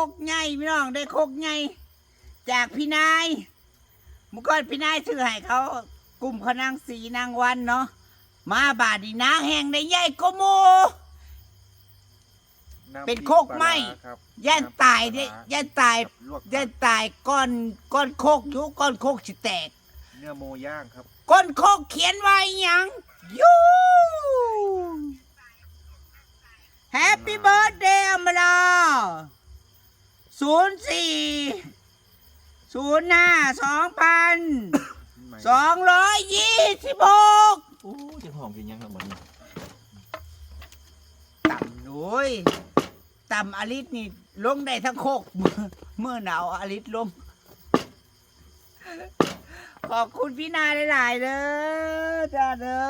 ກໃຫຍ່ພີ່ນ້ອງ ໄດ້ຄົກໃຫຍ່ຈາກພີ່ນາຍ. ເມື່ອກ່ອນພີ່ນາຍຊື້ໃຫ້ເຂົາ ກຸ່ມເຂົານາງສີນາງວັນເນາະ ມາບາດນີ້ນາງແຮ່ງໄດ້ໃຫຍ່ກວ່າໝູ່. ເປັນຄົກໄມ້ ຢ້ານຕາຍເດ້ ຢ້ານຕາຍ ຢ້ານຕາຍກ່ອນ ກ່ອນຄົກຢູ່ ກ່ອນຄົກຊິແຕກ. ເນື້ອหมูย่างครับ ກ້ນຄົກຂຽນວ່າອີ່ຫຍັງ? ຢູ Happy birthday ອຳມາລາ ສູນສີ່ ສູນຫ້າ ສອງພັນສອງຮ້ອຍຊາວຫົກ. ໂອ້ຍ ຈະຮ້ອງເປັນຫຍັງລະບັດນີ້? ຕຳ ໂອ້ຍ ຕຳອາລິດນີ້ລົງໄດ້ທັງໂຄກ ມື້ໜາວອາລິດລົງ. ຂອບຄຸນພີ່ນາຍຫຼາຍໆເດີ ຈ້າເດີ.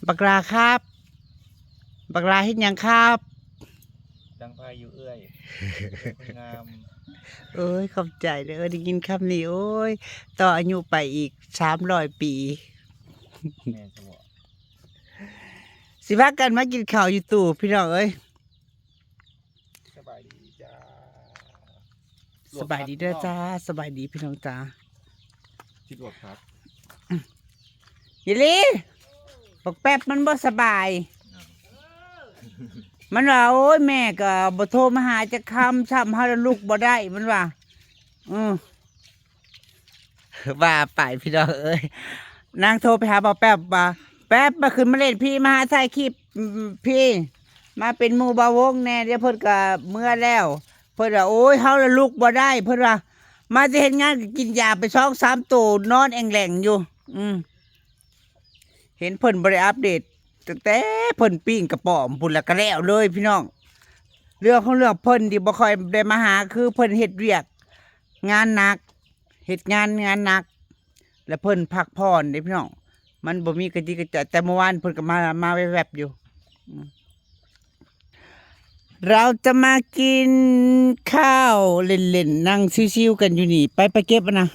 ບັກຫຼ້າຄັບ ບັກຫຼ້າເຮັດຫຍັງຄັບ? ດັງໄຟຢູ່ເອື້ອຍ ງາມ. ໂອ້ຍ ຂອບໃຈເດີ ໄດ້ຍິນຄຳນີ້ ໂອ້ຍ ຕໍ່ອາຍຸໄປອີກສາມຮ້ອຍປີ. ແມ່ນຊະບໍ? ຊິພາກັນມາກິນເຂົ້າຢູ່ຕູ້ ພີ່ນ້ອງເອີຍ. ສະບາຍດີຈ້າ ສະບາຍດີເດີຈ້າ ສະບາຍດີພີ່ນ້ອງຈ້າ. ຄິດວ່າຄັກ ອີ່ຫຼີ ບັກແປັບມັນບໍ່ສະບາຍ ມັນວ່າ ໂອ້ຍ ແມ່ກໍບໍ່ໂທມາຫາຈັກຄຳຊ້ຳ ເຮົາລະລຸກບໍ່ໄດ້ ມັນວ່າ ອື ວ່າໄປພີ່ນ້ອງເອີຍ. ນາງໂທໄປຫາບ່າວແປັບວ່າ ແປັບ ມາຂຶ້ນມາຫຼິ້ນພີ້ ມາຫາຖ່າຍຄລິບພີ້ ມາເປັນໝູ່ບ່າວວົງແດ່ ດຽວເພິ່ນກໍເມືອແລ້ວ. ເພິ່ນວ່າ ໂອ້ຍ ເຮົາລະລຸກບໍ່ໄດ້ ເພິ່ນວ່າ ມາແຕ່ເຮັດງານກໍກິນຢາໄປສອງສາມໂຕ ນອນແອ່ງແຫຼງຢູ່. ອື ເຫັນເພິ່ນບໍ່ໄດ້ອັບເດດ ຕັ້ງແຕ່ເພິ່ນປີ້ງກະປອມພຸ້ນລະ ກະແລ້ວເລີຍພີ່ນ້ອງ. ເລື່ອງຂອງເລື່ອງ ເພິ່ນທີ່ບໍ່ຄ່ອຍໄດ້ມາຫາ ຄືເພິ່ນເຮັດວຽກງານໜັກ ເຮັດງານ ງານໜັກ ແລ້ວເພິ່ນພັກຜ່ອນເດ້ພີ່ນ້ອງ. ມັນບໍ່ມີກະຈິກະໃຈ ແຕ່ເມື່ອວານເພິ່ນກໍມາ ມາແວບໆຢູ່. ອື ເຮົາຈະມາກິນຂ້າວເລ່ນໆ ນັ່ງຊິວໆກັນຢູ່ນີ້. ໄປ ໄປເກັບອັນນະ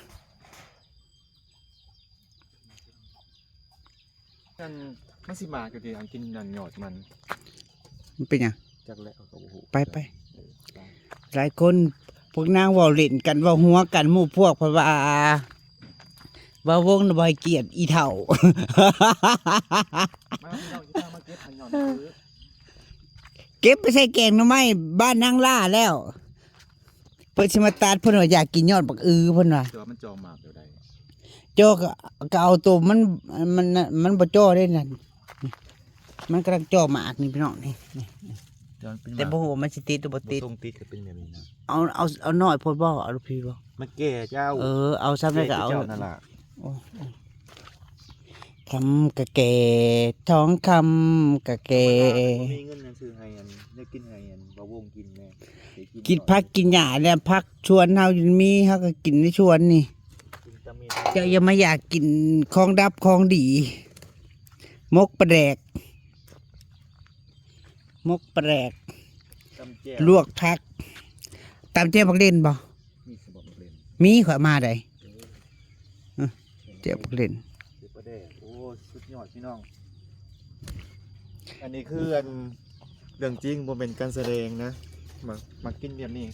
ອັນ ມັນຊິມາກຢູ່ຕິ ອັນກິນອັນຍອດມັນ ມັນເປັນຫຍັງ? ຈັກແຫຼະ ເຂົາກໍບໍ່ຮູ້ ໄປໆ ເອີ ໄປ. ຫຼາຍຄົນ ພວກນາງເວົ້າຫຼິ້ນກັນ ເວົ້າຫົວກັນ ໝູ່ພວກ ເພາະວ່າ ເວົ້າວົງນະ ບໍ່ໃຫ້ກຽດອີ່ເຖົ້າ. ມາພີ່ນ້ອງ ຊິພາມາເກັບອັນຍອດມັນຄື ເກັບໄປໃສ່ແກງໜໍ່ໄມ້ບ້ານນາງຫຼ້າແລ້ວ. ເພິ່ນຊິມາຕັດ ເພິ່ນວ່າຢາກກິນຍອດບັກອື ເພິ່ນວ່າ ແຕ່ວ່າມັນຈ່ອມາກແລ້ວໃດ໋ ຈ່ອ ກໍ ກໍເອົາໂຕມັນ ມັນ ມັນບໍ່ຈ່ອເດ້ນັ້ນ ມັນກຳລັງຈ່ອມາກນີ້ພີ່ນ້ອງ ນີ້ ນີ້ ແຕ່ບໍ່ຮູ້ວ່າມັນຊິຕິດຫຼືບໍ່ຕິດ ບໍ່ຊົງຕິດກໍເປັນແບບນີ້ນະ. ເອົາ ເອົາ ເອົານ້ອຍໂພດບໍ່? ເອົາລູກພີ້ບໍ່? ມັນແກ່ເຈົ້າ ເອີ ເອົາສ່ຳໃດກໍເອົາ ແກ່ເຈົ້ານັ້ນລະ. ໂອ້ ຄຳກະແກ່ ທອງຄຳກະແກ່ ບໍ່ມີເງິນຊື້ໃຫ້ອັນ ແນວກິນໃຫ້ອັນ ບ່າວວົງກິນແດ່ ກິນຜັກກິນຫຍ້າແດ່ ຜັກສວນເຮົາມີ ເຮົາກໍກິນໃນສວນນີ້. ເຈົ້າຢ່າມາຢາກກິນຂອງດັບຂອງດີ ໝົກປາແດກ ໝົກປາແດກ ຕຳແຈ່ວ ລວກຜັກ ຕຳແຈ່ວບັກເຫຼັ້ນບໍ່? ມີ ຂ້ອຍເອົາມາໄດ໋ ເອີ ເຈົ້າ ເຈົ້າ ເຫຼັ້ນ ເຈົ້າປາແດກ. ໂອ້ ສຸດຍອດພີ່ນ້ອງ ອັນນີ້ຄືອັນເລື່ອງຈິງ ບໍ່ແມ່ນການສະແດງນະ. ມັກ ມັກກິນແບບນີ້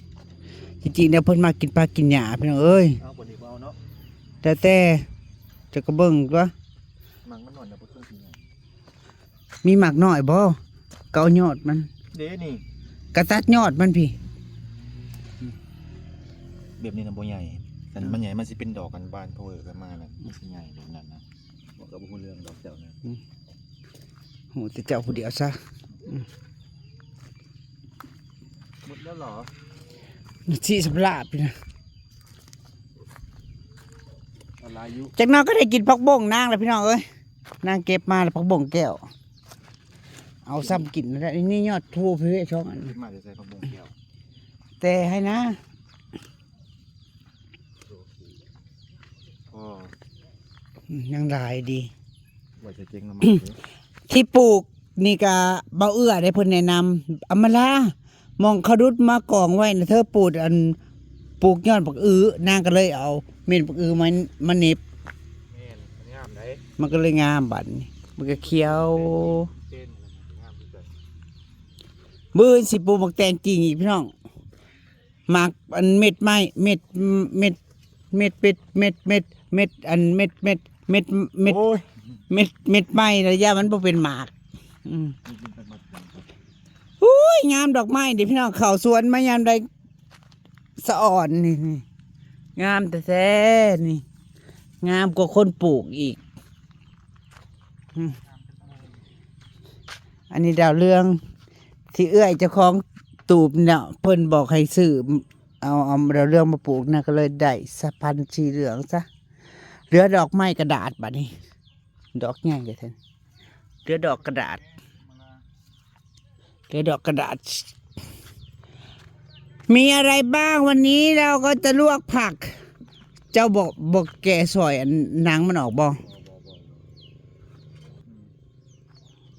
ຈິງໆ ແລ້ວເພິ່ນມັກກິນຜັກກິນຫຍ້າພີ່ນ້ອງເອີຍ. ເອົາ ບໍ່ນີ້ບໍ່ເອົາເນາະ ແຕ່ ແຕ່ເຈົ້າກໍເບິ່ງຕົວະ ມັກມັນໜ້ອຍແລ້ວບໍ່ເຄີຍກິນຫຍັງ. ມີໝາກນ້ອຍບໍ່? ກໍເອົາຍອດມັນ ເດ້ນີ້ ກໍຕັດຍອດມັນພີ້. ແບບນີ້ນະບໍ່ໃຫຍ່ ຄັນມັນໃຫຍ່ມັນຊິເປັນດອກກັນບານເພີກັນມານະ ມັນຊິໃຫຍ່ແບບນັ້ນນະ. ເວົ້າກໍບໍ່ຮູ້ເລື່ອງດອກເຈົ້ານະ ອື ຮູ້ແຕ່ເຈົ້າຜູ້ດຽວຊະ. ອື ໝົດແລ້ວເຫລອ? ຊິສຳລາບຢູ່ນະ. ເອົາຫຼາຍຢູ່ ຈັກໜ້ອຍກໍໄດ້ກິນຜັກບົ້ງນາງແລ້ວພີ່ນ້ອງເອີຍ. ນາງເກັບມາແລ້ວ ຜັກບົ້ງແກ້ວ ເອົາຊ້ຳກິນນັ້ນແຫຼະ. ນີ້ຍອດພູພີ້ສອງອັນ ເກັບມາແຕ່ໃສຜັກບົ້ງແກ້ວ? ແຕ່ໃຫ້ນາ ອໍ ອືມ ຍັງຫຼາຍດີ ໄວ້ໃສ່ເກັງໜໍ່ໄມ້. ທີ່ປູກນີ້ກະເບົາເອື້ອເດ້ ເພິ່ນແນະນຳ ອຳມາລາ ໝ່ອງເຂົາດຸດມາກອງໄວ້ນະ ເທີປູກອັນ ປູກຍ້ອນບັກອຶ ນາງກໍເລີຍເອົາເມັດບັກອຶມາ ມາເໜັບ ແມ່ນ ມັນງາມໃດ໋ ມັນກໍເລີຍງາມບັດນີ້ ມັນກໍຂຽວ ເປັນ ເປັນ ງາມຄືກັນ. ມື້ອື່ນຊິປູກໝາກແຕງກິ້ງອີກ ພີ່ນ້ອງ. ໝາກອັນເມັດໄມ້ ເມັດ ເມັດ ເມັດ ເມັດ ເມັດ ເມັດ ເມັດ ອັນເມັດ ເມັດ ເມັດ ເມັດ ໂອ້ຍ ເມັດ ເມັດໄມ້ລະ ຢ້ານມັນບໍ່ເປັນໝາກ. ອືມ ອຸ້ຍ ງາມດອກໄມ້ເດ້ພີ່ນ້ອງ ເຂົ້າສວນມາຍາມໃດ ສະອອນນີ້ ນີ້ ງາມແທ້ໆ ນີ້ ງາມກວ່າຄົນປູກອີກ. ອືມ ອັນນີ້ດາວເຮືອງ ທີ່ເອື້ອຍເຈົ້າຂອງຕູບເນາະ ເພິ່ນບອກໃຫ້ຊື້ ເອົາ ເອົາດາວເຮືອງມາປູກນະ ກໍເລີຍໄດ້ສະພັນສີເຫຼືອງຊະ. ເຫຼືອດອກໄມ້ກະດາດບາດນີ້ ດອກໃຫຍ່ກະແທ້ ເຫຼືອດອກກະດາດ ເຫຼືອດອກກະດາດ. มีอะไรบ้าง วันนี้เราก็จะลวกผัก เจ้าบ่ บ่แกะซอยอันหนังมันออกบ่?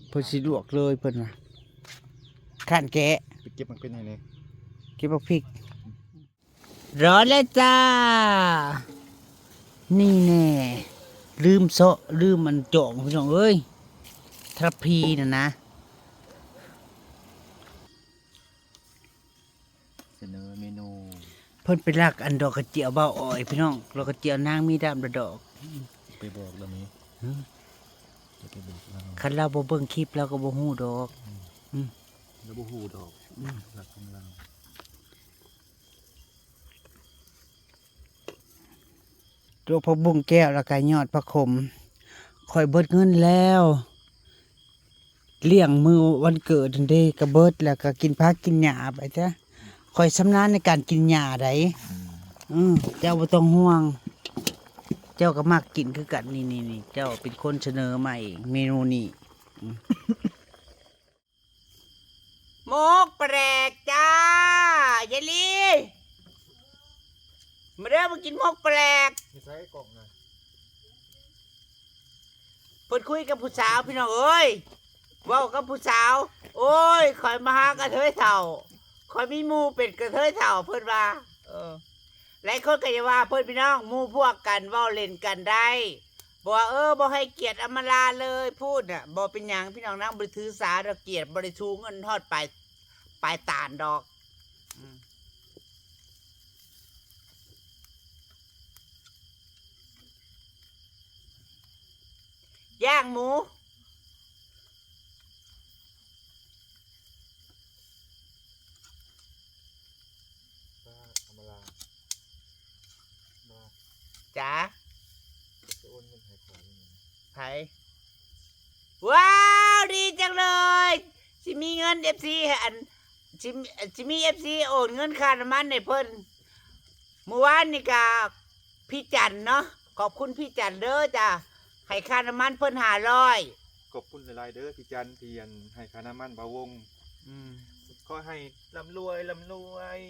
เพิ่นสิลวกเลยเพิ่นว่า คันแกะ ไปเก็บหมากพริกให้แหน่ เก็บหมากพริก ร้อนแล้วจ้า นี่แน่ ลืมเซาะ ลืมอันจอง พี่น้องเอ้ย ทัพพีน่ะนะ เสนอเมนู เพิ่นไปลักอันดอกกระเจียวบ่าวอ้อยพี่น้อง ดอกกระเจียวนางมีดำละดอก ไปบอกลาวแหม ฮะ อย่าไปบอกลาว คันลาวบ่เบิ่งคลิปลาวก็บ่ฮู้ดอก อืม อืม ลาวบ่ฮู้ดอก อืม ลักของลาว ดอกผักบุ้งแก้วแล้วก็ยอดผักขม ข้อยเบิดเงินแล้ว เลี้ยงมื้อวันเกิดหั้นเด้ ก็เบิดแล้วก็กินผักกินหญ้าไปซะ ข้อยชำนาญในการกินหญ้าได๋ อืม เออ เจ้าบ่ต้องห่วง เจ้าก็มักกินคือกัน นี่ๆๆ เจ้าเป็นคนเสนอมาเองเมนูนี้ อืม หมกปลาแดกจ้า ยายลี มาเด้อ มากินหมกปลาแดก มีใส่กล่องนะ เพิ่นคุยกับผู้สาวพี่น้องเอ้ย เว้ากับผู้สาว โอ้ย ข้อยมาหากระเทยเฒ่า ข้อยมีหมู่เป็นกระเทยเฒ่า เพิ่นว่า เออ หลายคนก็จะว่าเพิ่นพี่น้อง หมู่พวกกันเว้าเล่นกันได้ บ่ว่า เออ บ่ให้เกียรติอำมาลาเลย พูดน่ะ บ่เป็นหยังพี่น้อง นางบ่ได้ถือสาดอก เกียรติบ่ได้สูงเงินฮอดปลาย ปลายตานดอก อืม ย่างหมู ป้าอำมาลา จ๋า จะโอนเงินให้ข้อยอยู่นี่ ไผ ว้าว ดีจังเลย สิมีเงินเอฟซี ให้อัน สิ สิมีเอฟซีโอนเงินค่าน้ำมันให้เพิ่น มื้อวานนี่ก็พี่จันเนาะ ขอบคุณพี่จันเด้อจ้า ให้ค่าน้ำมันเพิ่นห้าร้อย ขอบคุณหลายๆ เด้อพี่จัน ที่อันให้ค่าน้ำมันบ่าววง อืม ขอให้ร่ำรวย ร่ำรวย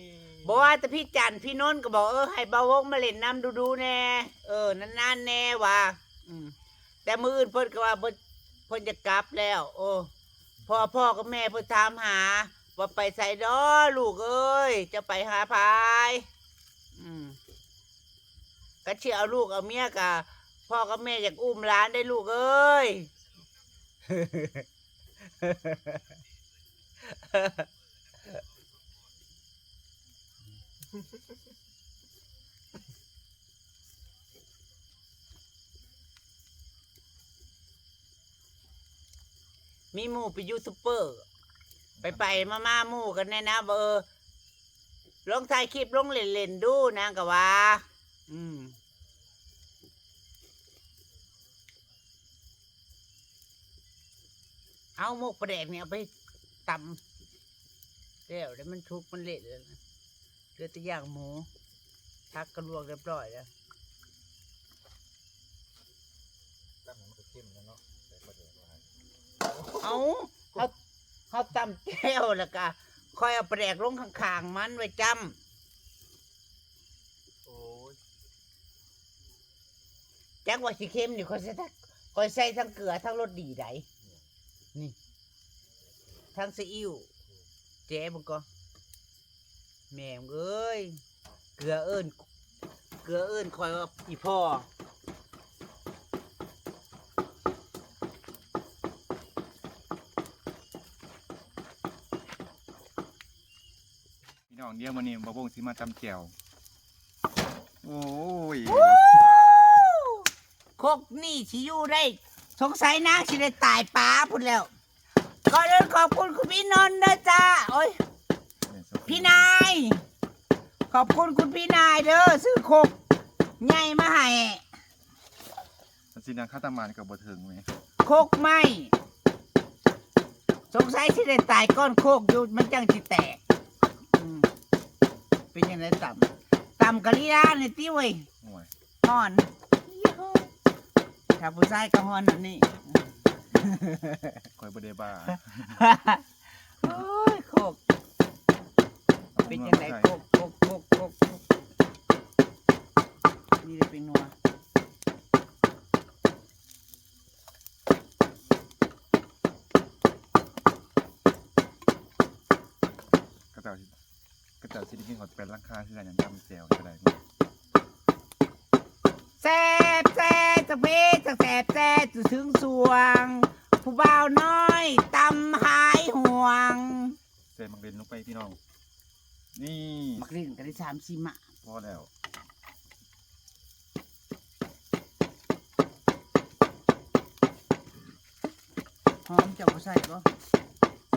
บ่ว่าแต่พี่จัน พี่นนท์ก็บอก เออ ให้บ่าววงมาเล่นนำดูๆ แน่ เออ นานๆ แน่ว่า อืม แต่มื้ออื่นเพิ่นก็ว่าเพิ่น เพิ่นจะกลับแล้ว โอ้ พ่อ พ่อกับแม่เพิ่นถามหา ว่าไปไสน้อลูกเอ้ย เจ้าไปหาไผ อืม ก็สิเอาลูกเอาเมีย ก็พ่อกับแม่อยากอุ้มหลานได้ลูกเอ้ย มีหมู่เป็นยูทูบเบอร์ ไปๆ มาๆ หมู่ก็แนะนำว่า เออ ลองถ่ายคลิปลงเล่นๆ ดู นางก็ว่า อืม เอาหมกปลาแดกนี่เอาไปตำ แล้ว แล้วมันสุกมันเละแล้วนะ เหลือแต่ย่างหมู ผักก็ลวกเรียบร้อยแล้ว ตำให้มันก็เข้มแล้วเนาะ ใส่ปลาแดกหลาย เอา เฮา เฮาตำแจ่วแล้วก็ค่อยเอาปลาแดกลงข้างๆ มันไว้จ้ำ โอ้ย จักว่าสิเค็มนี่ ข้อยใส่ทั้ง ข้อยใส่ทั้งเกลือทั้งรสดีได๋ นี่ ทั้งซีอิ๊ว แจ๋เบิ่งก่อน แม่มึงเอ้ย ເກືອເອີ້ນ ເກືອເອີ້ນຂ້ອຍວ່າອີ່ພໍ່. ພີ່ນ້ອງ ດຽວມື້ນີ້ບ່າວບົງຊິມາຕຳແຈ່ວ. ໂອ້ຍ ຄົກນີ້ຊິຢູ່ໄດ້ ສົງໄສນາງຊິໄດ້ຕາຍປາພຸ້ນແລ້ວ. ກ່ອນອື່ນຂອບຄຸນຄຸນພີ່ນົນເດີຈ້າ ໂອ້ຍ ພີ່ນາຍ ຂອບຄຸນຄຸນພີ່ນາຍເດີ ຊື້ຄົກໃຫຍ່ມາໃຫ້. ມັນຊິນັ່ງຄາຕາມານກໍບໍ່ເຖິງແໝ່ ຄົກໄມ້ ສົງໄສຊິໄດ້ຕາຍກ້ອນໂຄກຢູ່ ມັນຈັ່ງຊິແຕກ. ອືມ ເປັນຈັ່ງໃດຕຳ ຕຳກະລີລານີ້ຕິເວີຍ. ໂອ້ຍ ຮ້ອນ ຖ້າຜູ້ຊາຍກໍຮ້ອນແນວນີ້ ຂ້ອຍບໍ່ໄດ້ບ້າ. ໂອ້ຍ ໂຄກ ເປັນຈັ່ງໃດ ໂຄກ ໂຄກ ໂຄກ ໂຄກ ໂຄກ ນີ້ເລີຍ ເປັນນົວ. ເຂົາເຈົ້າຊິ ເຂົາເຈົ້າຊິໄດ້ຍິນຮອດແປ້ນຫຼັງຄາເຮືອນ ຕຳແຈ່ວກໍໄດ້. ແຊບ ແຊບ ຈັກເພດ ຈັກແຊບ ແຊບ ຈະເຖິງຊ່ວງ ຜູ້ບ່າວນ້ອຍຕຳຫາຍຫ່ວງ. ໃສ່ໝາກເລັ່ນລົງໄປພີ່ນ້ອງ ນີ້ ໝາກເລັ່ນກໍໄດ້ສາມສີ່ໝາກ ພໍແລ້ວ. ຫອມເຈົ້າບໍ່ໃສ່ບໍ່?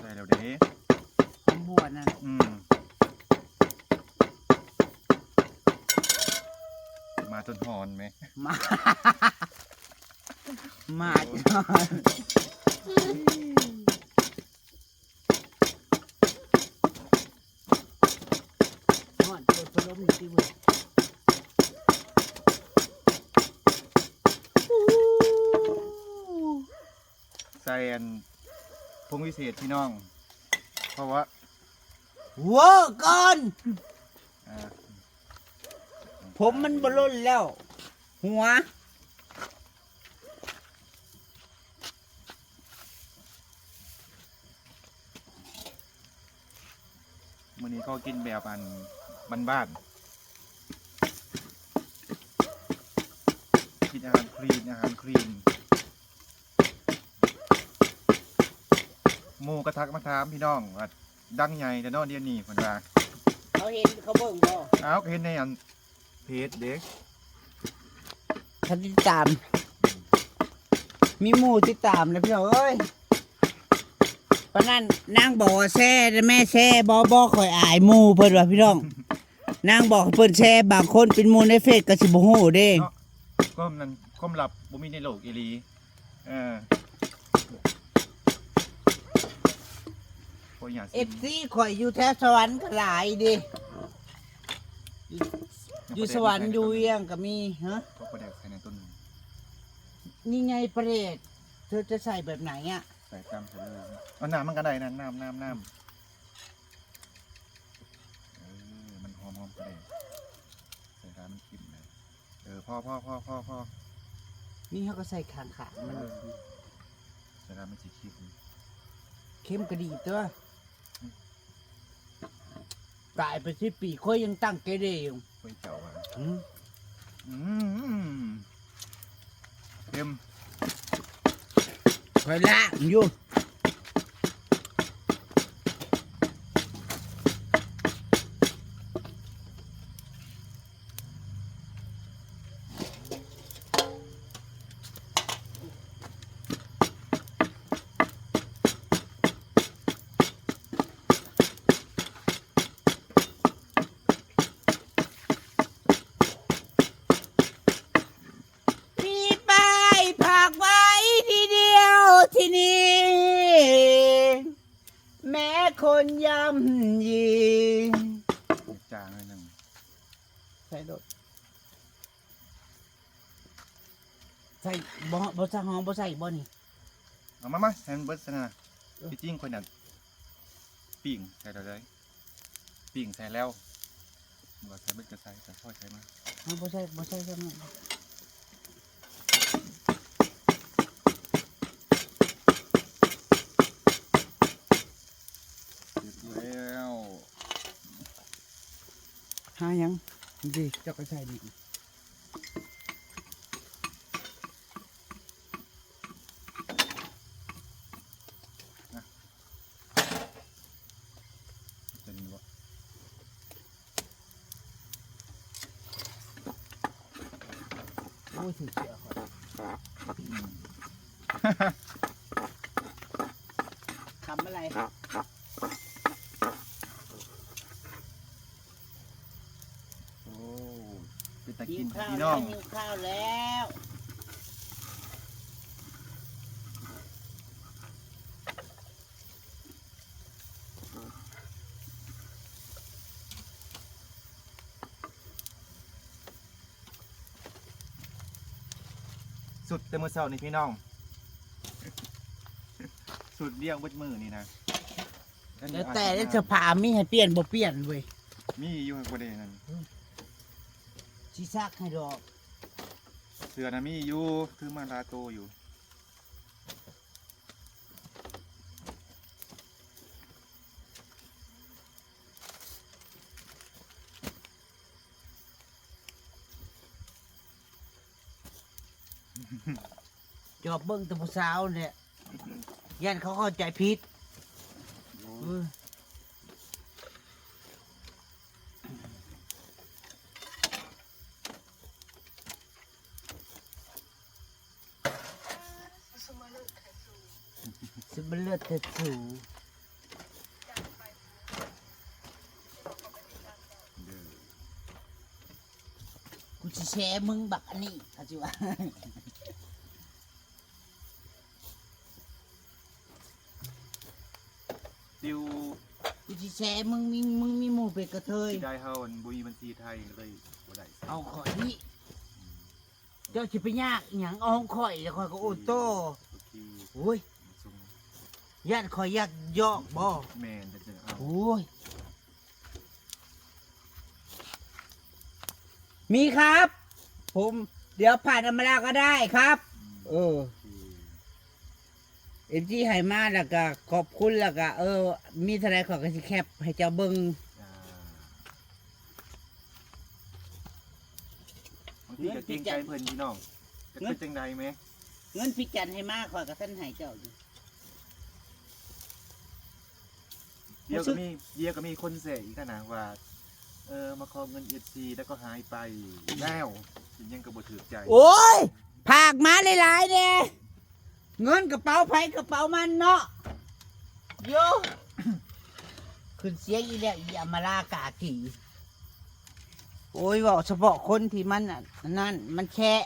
ໃສ່ແລ້ວເດ້ ຫອມບົ່ວນັ້ນ. ອືມ ມາຕົ້ນຫອນແມ ມາ ມາ ໂອ້ຍ ຈ້ອນ ຮ້ອນ ເປີດພັດລົມຢູ່ຕິເວີຍ. ໃສ່ອັນ ຜົງວິເສດພີ່ນ້ອງ ເພາະວ່າ ເວີກ່ອນ ອ່າ ຜົມມັນບໍ່ຫຼົ່ນແລ້ວ ຫົວ. ມື້ນີ້ຂໍກິນແບບອັນບ້ານໆ ກິນອາຫານຄລີນ ອາຫານຄລີນ. ໝູ່ກໍທັກມາຖາມພີ່ນ້ອງວ່າ ດັງໃຫຍ່ແທ້ເນາະດຽວນີ້ ເພິ່ນວ່າ. ເຂົາເຫັນເຂົາເບິ່ງບໍ່? ອ້າວ ກໍເຫັນໃນອັນ ເພຈເດ້ ເຂົາຕິດຕາມ ມີໝູ່ຕິດຕາມແລ້ວພີ່ນ້ອງເອີຍ. ປານນັ້ນນາງບອກວ່າແຊແດ່ແມ່ ແຊບໍ່ ບໍ່ ຂ້ອຍອາຍໝູ່ເພິ່ນວ່າພີ່ນ້ອງ. ນາງບອກໃຫ້ເພິ່ນແຊ ບາງຄົນເປັນໝູ່ໃນເຟສກໍຊິບໍ່ຮູ້ເດ້ ເນາະ. ຄວາມນັ້ນ ຄວາມລັບບໍ່ມີໃນໂລກອີ່ຫຼີ. ເອີ ເອັຟຊີຂ້ອຍຢູ່ແຖວສະຫວັນກໍຫຼາຍເດ້ ຢູ່ສະຫວັນ ຢູ່ວຽງກໍມີ. ຮະ ພໍປາແດກໃສ່ໃນຕົ້ນ ນີ້ໄງປາແດກ ເທາຈະໃສ່ແບບໄຫນອະ? ໃສ່ຕາມໃສ່ເລີຍ ເອົານ້ຳມັນກໍໄດ້ນະ ນ້ຳ ນ້ຳ ນ້ຳ. ເອີ ມັນຫອມໆ ປາແດກ ໃສ່ທາມັນເຄັມໄດ້. ເອີ ພໍໆ ນີ້ເຮົາກໍໃສ່ຂ້າງໆ ມັນ ເອີ ໃສ່ທາມັນຊິເຄັມ ເຄັມກໍດີຕົວະ. ຕາຍໄປສິບປີ ຂ້ອຍຍັງຕັ້ງເກເຣຢູ່ ຂ້ອຍເຈົ້າວ່າ ອືມ ອືມ ເຄັມ ຂ້ອຍລ້າງຢູ່. ມີປ້າຍຝາກໄວ້ທີ່ດຽວທີ່ນີ້ ແມ້ຄົນຍ່ຳຢີ. ຈາງໜ້ອຍໜຶ່ງ ໃສ່ໂລດ. ໃສ່ ບໍ່ ບໍ່ໃສ່ຫອມ ບໍ່ໃສ່ບໍ່ນີ້? ເອົາມາ ມາ ໃສ່ມັນເບິດຊັ້ນນະ. ເອີ ທີ່ຈິງຂ້ອຍນະ ປີ້ງໃສ່ແລ້ວເດ້ ປີ້ງໃສ່ແລ້ວ ວ່າໃສ່ເບິດກໍໃສ່ ໃສ່ ຄ່ອຍໃສ່ມາ. ເອົາ ບໍ່ໃສ່ ບໍ່ໃສ່ຊ້ຳນັ້ນ. ເສັດແລ້ວ. ຫາຫຍັງ? ນີ້ເດ້ ເຈົ້າກໍໃສ່ນີ້ ຕົວນີ້ບໍ່? ໂອ້ຍ ຖືກເສື້ອຂ້ອຍ ອືມ ຄຳອະໄລ? ໂອ້ ເປັນຕາກິນ ຫິວຂ້າວ ພີ່ນ້ອງ ແລ້ວ ຫິວຂ້າວແລ້ວ. ສຸດແຕ່ມື້ເຊົ້ານີ້ພີ່ນ້ອງ ສຸດລ້ຽງເບິດມື້ນີ້ນະ ແລ້ວແຕ່ເສື້ອຜ້າມີໃຫ້ປ່ຽນບໍ່ປ່ຽນເວີຍ ມີຢູ່ ຫາກບໍ່ໄດ້ນັ້ນ ຊິຊັກໃຫ້ດອກ ເສື້ອນະມີຢູ່ ຖືມາຫຼາຍໂຕຢູ່. ຈອບເບິ່ງແຕ່ຜູ້ສາວແຫຼະ ຢ້ານເຂົາເຂົ້າໃຈຜິດ ໂອ້ຍ ເອີ. ສະມາເລີດແທ້ສູ ເດີ ກູຊິແຊມຶງບັກອັນນີ້ ເຂົາຊິວ່າ ຕິວ ກູຊິແຊມຶງ ມຶງ ມຶງມີໝູ່ເປັນກະເທີຍ ຊິໄດ້ເຮົາອັນບໍ່ມີບັນຊີໄທ ກໍເລີຍບໍ່ໄດ້ ເອົາຂ້ອຍນີ້ ເຈົ້າຊິໄປຍາກອີ່ຫຍັງ ເອົາຂອງຂ້ອຍ ແລ້ວຂ້ອຍກໍໂອນຕໍ່ ໂອເຄ ໂອ້ຍ ຢ້ານຂ້ອຍຢາກຢອກບໍ່? ແມ່ນ ເຈົ້າເອົາ ໂອ້ຍ ມີครับ ผม เดี๋ยวผ่านอำมาลาก็ได้ครับ อืม เออ โอเค เอฟซี ให้มาแล้วก็ขอบคุณ แล้วก็ เออ มีเท่าใดข้อยก็สิแคปให้เจ้าเบิ่ง อ่า บางทีก็เกรงใจเพิ่นพี่น้อง จักเป็นจั่งใดแหม เงินพี่จันให้มาข้อยก็ทันให้เจ้าอยู่ เดี๋ยวก็มี เดี๋ยวก็มีคนแซะอีกนะว่า เออ มาขอเงิน เอฟซี แล้วก็หายไปแล้ว เป็นหยังก็บ่ถืกใจ โอ้ย ฝากมาหลายๆ แหน่ เงินกระเป๋าไผกระเป๋ามันเนาะ โย ขึ้นเสียงอีกแล้ว อีอำมาลากากี โอ้ย เว้าเฉพาะคนที่มันอันนั้น มันแคะ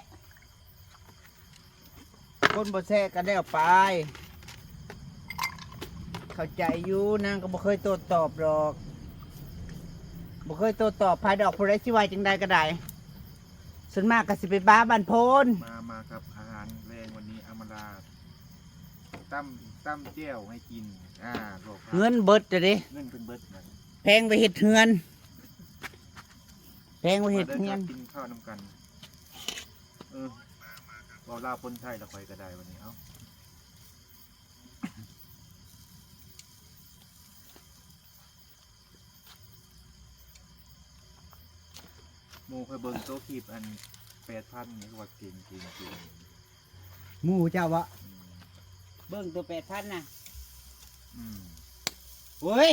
คนบ่แซะก็แล้วไป เข้าใจอยู่ นางก็บ่เคยโต้ตอบดอก บ่เคยโต้ตอบไผดอก ผู้ใดสิว่าจั่งใดก็ได้ ส่วนมากก็สิไปบ้าบ้านโพน มา มาครับ อาหารแลงวันนี้อำมาลา ตำ ตำแจ่วให้กิน อ่า บอกครับ เงินเบิดเด้ เงินเพิ่นเบิดนะ แพงไปเฮ็ดเฮือน แพงไปเฮ็ดเฮือน มาเด้อครับ กินข้าวนำกัน เออ เว้าลาวปนไทยละข้อยก็ได้วันนี้ เอ้า หมู่ข้อยเบิ่งโตคลิปอัน แปดพัน นี่คือว่าเก่ง เก่ง เก่ง หมู่เจ้าบ่ อืม เบิ่งโต แปดพัน น่ะ อืม โอ้ย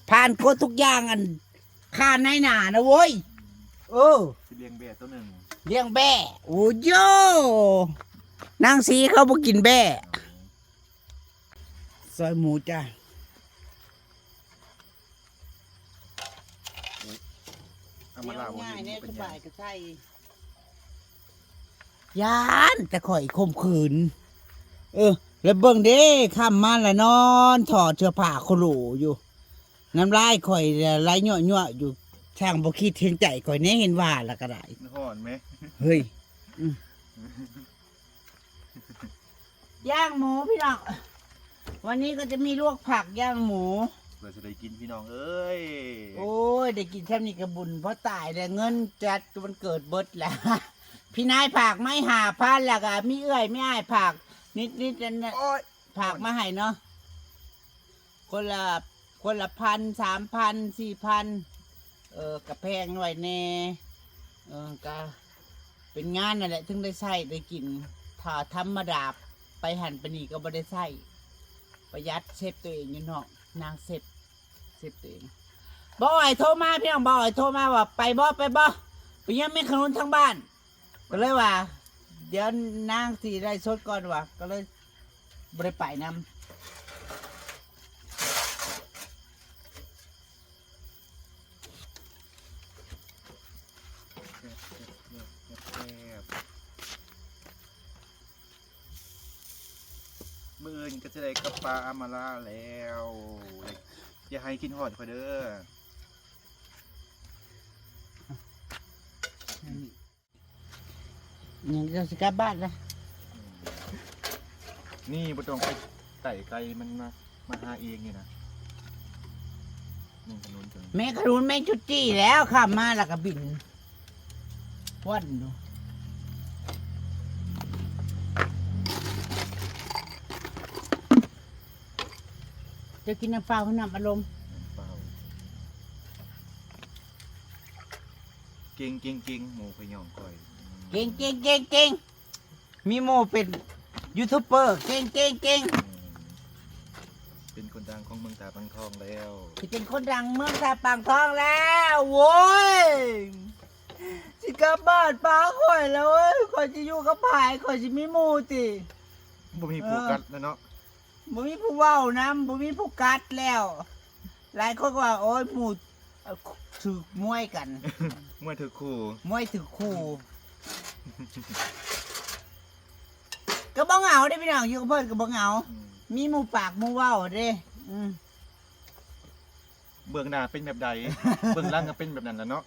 ผ่านกฎทุกอย่าง อัน ค่านายหน้านะโว้ย เออ สิเลี้ยงแบ้โตหนึ่ง เลี้ยงแบ้ โอ้โย นางสีเขาบ่กินแบ้ ซอยหมูจ้ะ เอามาลาว ง่ายๆ เนี่ย สบายก็ใส่ ย่านแต่ข่อยข่มขืน เออ แล้วเบิ่งเด้ ค่ำมาแล้วนอนถอดเสื้อผ้าโคโหลอยู่ น้ำลายข่อยไหลยั่วๆ อยู่ ช่างบ่คิดเห็นใจข่อยแหน่ เห็นว่าแล้วก็ได้ ฮ้อนแหม เฮ้ย อืม ย่างหมูพี่น้อง วันนี้ก็จะมีลวกผักย่างหมู เพื่อสิได้กินพี่น้องเอ้ย โอ้ย ได้กินแค่นี้ก็บุญพอตายแล้ว เงินจัดวันเกิดเบิดแล้ว พี่นายฝากมาให้ห้าพัน แล้วก็มีเอื้อยมีอ้ายฝากนิดๆ นั่นน่ะ โอ้ย ฝากมาให้เนาะ คนละ คนละพัน สามพัน สี่พัน ເອີ ກະແພງໜ້ອຍແດ່ ເອີ ກະເປັນງານນັ້ນແຫຼະ ເຖິງໄດ້ໃຊ້ໄດ້ກິນ. ຖ້າທຳມະດາໄປຫັ້ນໄປນີ້ກໍບໍ່ໄດ້ໃຊ້ ປະຢັດເຊບຕົວເອງຢູ່ເນາະ ນາງເຊບ ເຊບຕົວເອງ. ບ່າວອ້ອຍໂທມາ ພີ່ນ້ອງ ບ່າວອ້ອຍໂທມາວ່າ ໄປບໍ່ ໄປບໍ່ ໄປຢ້ຽມແມ່ຂະໜູນທາງບ້ານ. ກໍເລີຍວ່າ ດຽວນາງຊິໄລຟ໌ສົດກ່ອນວ່າ ກໍເລີຍບໍ່ໄດ້ໄປນຳ. ແຊບໆ ມື້ອື່ນກໍຈະໄດ້ກັບປາອຳມາລາແລ້ວ. ຢ່າໃຫ້ຄິດຮອດຂ້ອຍເດີ້. ຍັງຈະຊິກັບບ້ານລະ ນີ້ບໍ່ຕ້ອງໄປໄກໆ ມັນມາ ມາຫາເອງນີ້ນະ. ແມງຂະໜູນຕົວນີ້ ແມງຂະໜູນ ແມງຈຸດຈີ່ແລ້ວ ຂ້າມມາແລ້ວກໍບິນ ຄວັນຢູ່. ເຈົ້າກິນນ້ຳເປົ່າ ນ້ຳອັດລົມ? ນ້ຳເປົ່າ. ເກັ່ງໆໆ ໝູ່ຂ້ອຍຍ້ອງຂ້ອຍ. ເກັ່ງໆໆໆ ມີໝູ່ເປັນຢູທູບເບີ ເກັ່ງໆໆ. ອືມ ເປັນຄົນດັງຂອງເມືອງທ່າປາງທອງແລ້ວ ຊິເປັນຄົນດັງເມືອງທ່າປາງທອງແລ້ວ. ໂອ້ຍ ຊິກັບບ້ານປາຂ້ອຍແລ້ວເອີຍ ຂ້ອຍຊິຢູ່ກັບໃຜ ຂ້ອຍຊິມີໝູ່ຕິ? ບໍ່ມີຜູ້ ເອີ ກັດແລ້ວເນາະ. ບໍ່ມີຜູ້ເວົ້ານຳ ບໍ່ມີຜູ້ກັດແລ້ວ. ຫຼາຍຄົນກໍວ່າ ໂອ້ຍ ໝູ່ຖືກມວຍກັນ ມວຍຖືກຄູ່ ມວຍຖືກຄູ່ ກໍບໍ່ເຫງົາເດ້ພີ່ນ້ອງ ຢູ່ກັບເພິ່ນກໍບໍ່ເຫງົາ. ອືມ ມີໝູ່ປາກໝູ່ເວົ້າເດ້. ອືມ ເບື້ອງໜ້າເປັນແບບໃດ ເບື້ອງຫຼັງກໍເປັນແບບນັ້ນລະເນາະ.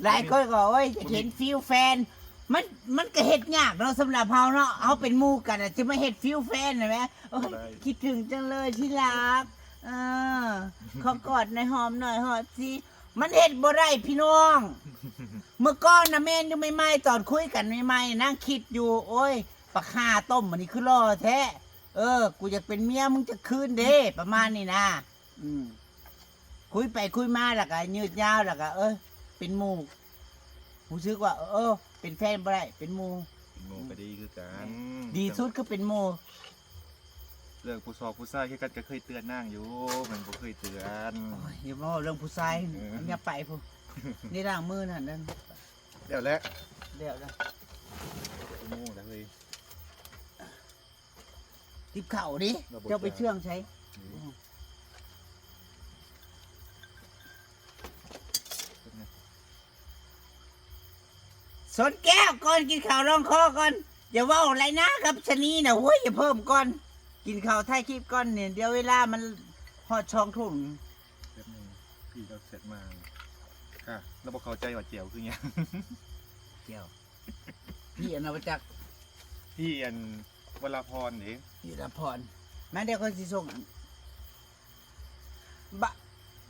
ຫຼາຍຄົນກໍ ໂອ້ຍ ຢາກເຫັນຟີວແຟນ ມັນ ມັນກໍເຮັດຍາກເນາະ ສຳລັບເຮົາເນາະ ເຮົາເປັນໝູ່ກັນ ຊິມາເຮັດຟີວແຟນຫັ້ນແຫຼະ. ໂອ້ຍ ຄິດເຖິງຈັງເລີຍທີ່ລັກ ເອີ ຂໍກອດໜ້ອຍ ຫອມໜ້ອຍ ຫອມຊິ ມັນເຮັດບໍ່ໄດ້ພີ່ນ້ອງ. ເມື່ອກ່ອນນະ ແມ່ນຢູ່ໃໝ່ໆ ຕອນຄຸຍກັນໃໝ່ໆ ນາງຄິດຢູ່ ໂອ້ຍ ປາກຫ່າຕົ້ມອັນນີ້ຄືຫຼໍ່ແທ້ ເອີ ກູຢາກເປັນເມຍມຶງຈັກຄືນເດ້ ປະມານນີ້ນະ. ອືມ ຄຸຍໄປຄຸຍມາແລ້ວກໍຍືດຍາວ ແລ້ວກໍ ເອີ ເປັນໝູ່ ຮູ້ສຶກວ່າ ເອີ ເປັນແຟນບໍ່ໄດ້ ເປັນໝູ່ ເປັນໝູ່ກໍດີຄືກັນ. ອືມ ດີສຸດຄືເປັນໝູ່. ເລື່ອງຜູ້ຊອກຜູ້ຊາຍຄືກັນກໍເຄີຍເຕືອນນາງຢູ່ ມັນບໍ່ເຄີຍເຕືອນ. ໂອ້ຍ ຢ່າມາເວົ້າເລື່ອງຜູ້ຊາຍ ເອີ ຢ່າໄປພຸ້ນ ນີ້ລ້າງມືນັ້ນ ແລ້ວແຫຼະ ແລ້ວແຫຼະ ເປັນໝູ່ແລ້ວເຮີ້ຍ. ຕິບເຂົ້າເດ້ ເຈົ້າໄປເຊື່ອງໃສ? ຊົນແກ້ວກ່ອນ ກິນເຂົ້າລອງຄໍກ່ອນ. ຢ່າເວົ້າຫຼາຍນາກັບຊະນີນະ ໂອ້ຍ ຢ່າເພີ່ມກ່ອນ ກິນເຂົ້າ ຖ່າຍຄລິບກ່ອນນີ້ ດຽວເວລາມັນຮອດສອງທຸ່ມ. ແປັບໜຶ່ງ ພີ່ລາວແຊັດມາ ລາວບໍ່ເຂົ້າໃຈວ່າແຈ່ວຄືຫຍັງ ແຈ່ວ ພີ່ອັນນັ້ນບໍ່ຈັກ ພີ່ອັນ ວະລາພອນເດ້ ວະລາພອນ. ມາ ດຽວຂ້ອຍຊິສົ່ງອັນ ບະ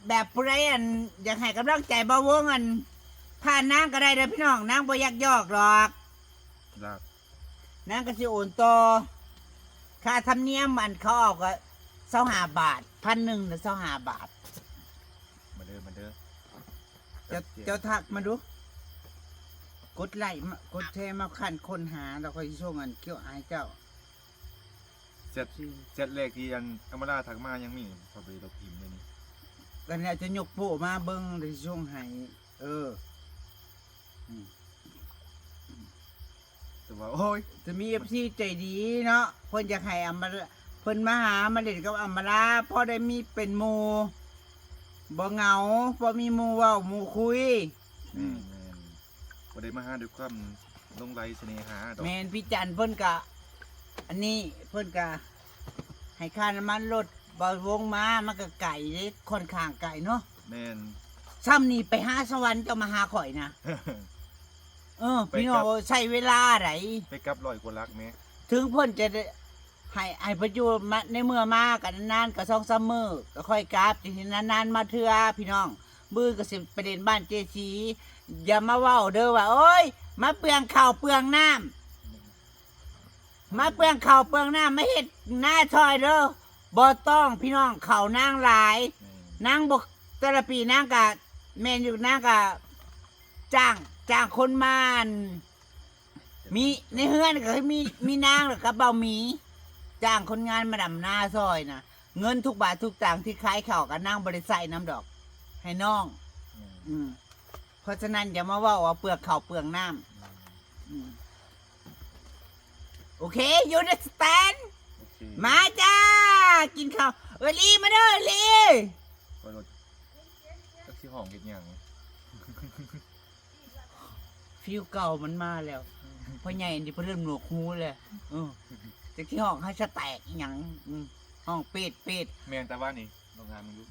ແບບຜູ້ໃດອັນຢາກໃຫ້ກຳລັງໃຈບ່າວວົງ ອັນ ຜ່ານນາງກໍໄດ້ເດີພີ່ນ້ອງ ນາງບໍ່ຢາກຢອກດອກ ລາບ ນາງກໍຊິໂອນຕໍ່. ຄ່າທຳນຽມອັນເຂົາເອົາກໍຊາວຫ້າບາດ ພັນໜຶ່ງນະ ຊາວຫ້າບາດ. ມາເດີ ມາເດີ ເຈົ້າ ເຈົ້າທັກມາດູ ກົດໄລ້ ມາ ກົດແຊມາ ຄັນຄົ້ນຫາ ແລ້ວຂ້ອຍຊິສົ່ງອັນ ຄິວອາ ໃຫ້ເຈົ້າ. ແຊັດ ແຊັດແລກທີ່ອັນ ອຳມາລາທັກມາຍັງມີ ຂ້ອຍບໍ່ໄດ້ລົບຖິ້ມເລີຍນີ້. ກໍແນວຈະຍົກໂປ້ມາເບິ່ງ ແລ້ວຊິສົ່ງໃຫ້. ເອີ ອືມ ແຕ່ວ່າ ໂອ້ຍ ຈະມີເອັຟຊີໃຈດີເນາະ ເພິ່ນຢາກໃຫ້ອຳມາ ເພິ່ນມາຫາ ມາຫຼິ້ນກັບອຳມາລາ ພໍໄດ້ມີເປັນໝູ່ ບໍ່ເຫງົາ ພໍມີໝູ່ເວົ້າ ໝູ່ຄຸຍ. ອືມ ແມ່ນໆ ບໍ່ໄດ້ມາຫາດ້ວຍຄວາມຫຼົງໄຫຼສະເໜ່ຫາດອກ. ແມ່ນ ພີ່ຈັນເພິ່ນກະ ອັນນີ້ ເພິ່ນກະໃຫ້ຄ່ານ້ຳມັນລົດ ບ່າວວົງມາ ມັນກະໄກເດ້ ຂ້ອນຂ້າງໄກເນາະ. ແມ່ນ ຊ່ຳນີ້ໄປຫາສະຫວັນ ເຈົ້າມາຫາຂ້ອຍນະ. ເອີ ໄປ ພີ່ນ້ອງເອີຍ ໃຊ້ເວລາໃດ ໄປກັບຮ້ອຍກວ່າຫຼັກແມ້. ເຖິງເພິ່ນຈະໄດ້ ໃຫ້ ໃຫ້ເພິ່ນຢູ່ມາ ໃນເມື່ອມາກັນນານໆ ກໍສອງສາມມື້ກໍຄ່ອຍກັບ ຈັ່ງຊີ້ນານໆມາເທື່ອພີ່ນ້ອງ. ມື້ອື່ນກໍຊິໄປຫຼິ້ນບ້ານເຈສີ. ຢ່າມາເວົ້າເດີວ່າ ໂອ້ຍ ມາເປືອງເຂົ້າເປືອງນ້ຳ ມາເປືອງເຂົ້າເປືອງນ້ຳ ມາເຮັດນາຊ່ອຍເດີ. ບໍ່ຕ້ອງພີ່ນ້ອງ ເຂົ້ານາງຫຼາຍ ອືມ ນາງບໍ່ ແຕ່ລະປີນາງກະ ແມ່ນຢູ່ ນາງກໍຈ້າງ ຈ້າງຄົນມາ ອັ່ນ ມີໃນເຮືອນກໍຄືມີ ມີນາງ ແລ້ວກໍບ່າວໝີ ຈ້າງຄົນງານມາດຳນາຊ່ອຍນະ. ເງິນທຸກບາດທຸກສະຕາງທີ່ຂາຍເຂົ້າກໍນາງບໍ່ໄດ້ໃຊ້ນຳດອກ ໃຫ້ນ້ອງ. ອືມ ອືມ ເພາະສະນັ້ນຢ່າມາເວົ້າວ່າເປືອງເຂົ້າເປືອງນ້ຳ. ອືມ ອືມ ໂອເຄ you understand? ໂອເຄ ມາຈ້າ ກິນເຂົ້າ. ເອີ່ຍ ລີ ມາເດີ ລີ. ຂ້ອຍລົດ ຈັກຊິຮ້ອງເຮັດຫຍັງ. ຟີວເກົ່າມັນມາແລ້ວ ພໍ່ໃຫຍ່ນີ້ເພິ່ນເລີ່ມໜວກຫູແລ້ວ. ເອີ ຈັກຊິຮ້ອງໃຫ້ສະແຕກອີ່ຫຍັງ. ອືມ ຮ້ອງເປດໆ. ແມ່ນ ແຕ່ວ່ານີ້ລອງອ່ານເບິ່ງດູ.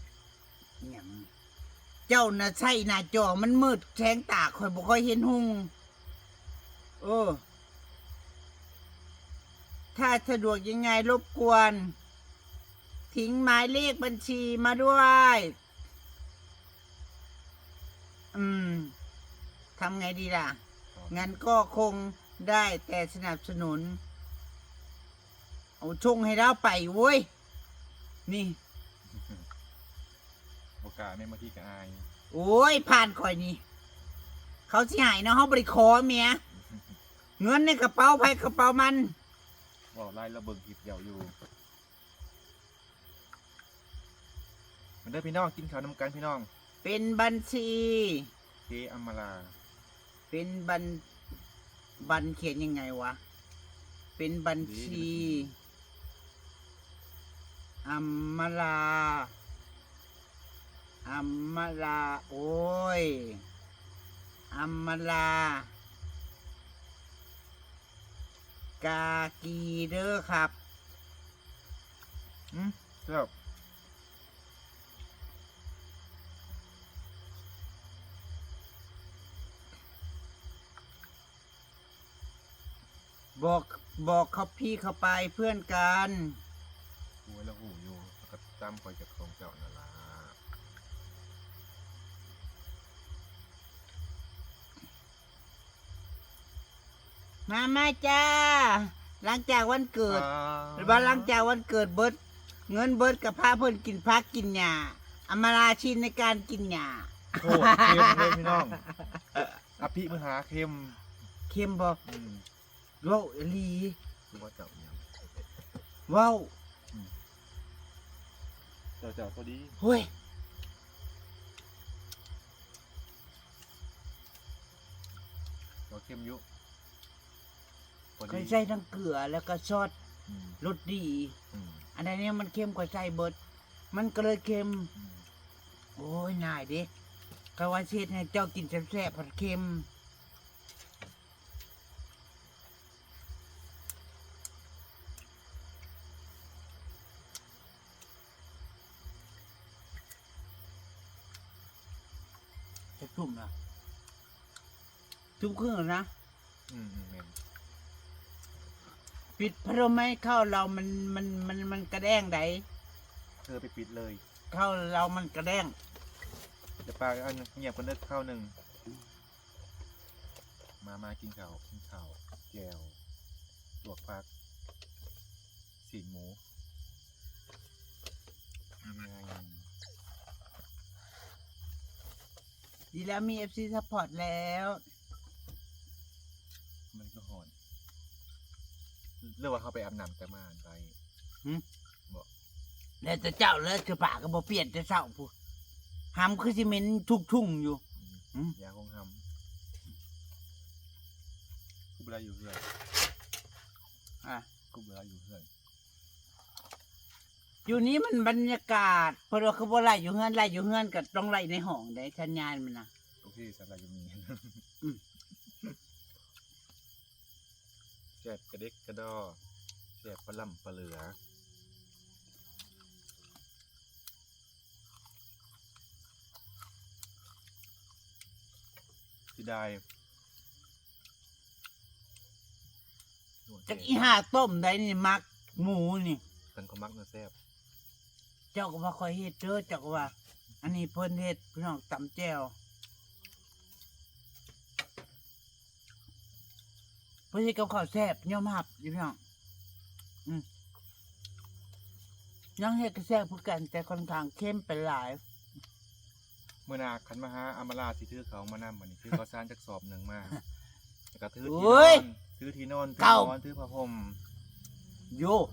ອີ່ຫຍັງ? ເຈົ້ານະໃຊ້ໜ້າຈໍມັນມືດ ແສງຕາຂ້ອຍບໍ່ຄ່ອຍເຫັນຮຸ່ງ. ເອີ ຖ້າສະດວກຍັງໄງລົບກວນ ทิ้ງหมายเลขบัญชีมาด้วย. อืม ทำไงดีล่ะ ครับ งั้นก็คงได้แต่สนับสนุน เอาส่งให้ลาวไปเว้ย นี่ บ่กล้าแม่น บางทีก็อาย โอ้ย ผ่านข่อยนี่ เขาสิให้เนาะ เฮาบ่ได้ขอแหม เงินในกระเป๋าไผกระเป๋ามัน เว้าหลาย ลาวเบิ่งคลิปเจ้าอยู่ มาเด้อพี่น้อง กินข้าวนำกันพี่น้อง เป็นบัญชี เจ๊อำมาลา เป็นบัญ บัญเขียนยังไงวะ เป็นบัญชี อำมาลา อำมาลา โอ้ย อำมาลา กากีเด้อครับ อืม แซ่บ บอก บอกเขาพี่เขาไป เพื่อนกัน โอ้ย แล้วหูอยู่ แล้วก็ตามคอยจากของเจ้านั่นล่ะ มา มาจ้า หลังจากวันเกิด อ่า หรือว่าหลังจากวันเกิดเบิด เงินเบิดก็พาเพิ่นกินผักกินหญ้า อำมาลาชินในการกินหญ้า โคตรเค็มเลยพี่น้อง อภิมหาเค็ม เค็มบ่ อืม เว้าอีหลี คือว่าเจ้าหยัง เว้า อืม เจ้า เจ้าพอดี โอ้ย บ่เค็มอยู่ พอดี ข้อยใส่ทั้งเกลือแล้วก็ซอส อืม รสดี อืม อันใดเนี่ยมันเค็มข้อยใส่เบิด มันก็เลยเค็ม อืม โอ้ย นายเด้ ข้อยว่าสิเฮ็ดให้เจ้ากินแซ่บๆ ผัดเค็ม จักทุ่มนะ ทุ่มครึ่งแล้วนะ อืม อืม แม่น ปิดพัดลมไหม ข้าวเรามัน มัน มัน มันกระแด้งได๋ เออ ไปปิดเลย ข้าวเรามันกระแด้ง เดี๋ยวปาอันเงียบกันเด้อ ข้าวหนึ่ง มา มากินข้าว กินข้าว แจ่ว ลวกผัก ซี้นหมู มา มา ดีแล้วมีเอฟซีซัปพอร์ตแล้ว มันก็ฮ้อน หรือว่าเฮาไปอาบน้ำแต่มาอันใด หึ บ่ แล้วแต่เจ้า แล้วเสื้อผ้าก็บ่เปลี่ยนแต่เช้าพุ้น หำคือสิเหม็นทุกทุ่งอยู่ อืม หึ ยาหงหำ กูบ่ได้อยู่เฮือน อ่ะ กูบ่ได้อยู่เฮือน อยู่นี่มันบรรยากาศ เพิ่นว่าคือบ่ไล่อยู่เฮือน ไล่อยู่เฮือนก็ต้องไล่ในห้องเด้ สัญญาณมันน่ะ โอเค สัญญาณอยู่นี่ อืม แซ่บกระเด็กกระดอ แซ่บปะล่ำปะเหลือ เสียดาย จักอีห่าต้มได้นี่ มักหมูนี่ คันเขามักน่ะแซ่บ เจ้าก็ว่าข้อยเฮ็ดเด้อ เจ้าก็ว่า อันนี้เพิ่นเฮ็ด พี่น้อง ตำแจ่ว เพิ่นเฮ็ดกับข้าวแซ่บ ยอมรับอยู่ พี่น้อง อืม นางเฮ็ดก็แซ่บคือกัน แต่ค่อนข้างเค็มไปหลาย ມື້ໜ້າຄັນມາຫາອຳມາລາ ຊິຖືເຂົ້າມານຳ ບັດນີ້ຖືເຂົ້າສານຈັກສອບໜຶ່ງມາ ແລ້ວກໍຖືທີ່ນອນ ຖືທີ່ນອນ ຖືໝອນ ຖືຜ້າຫົ່ມ ໂຢ ອືມ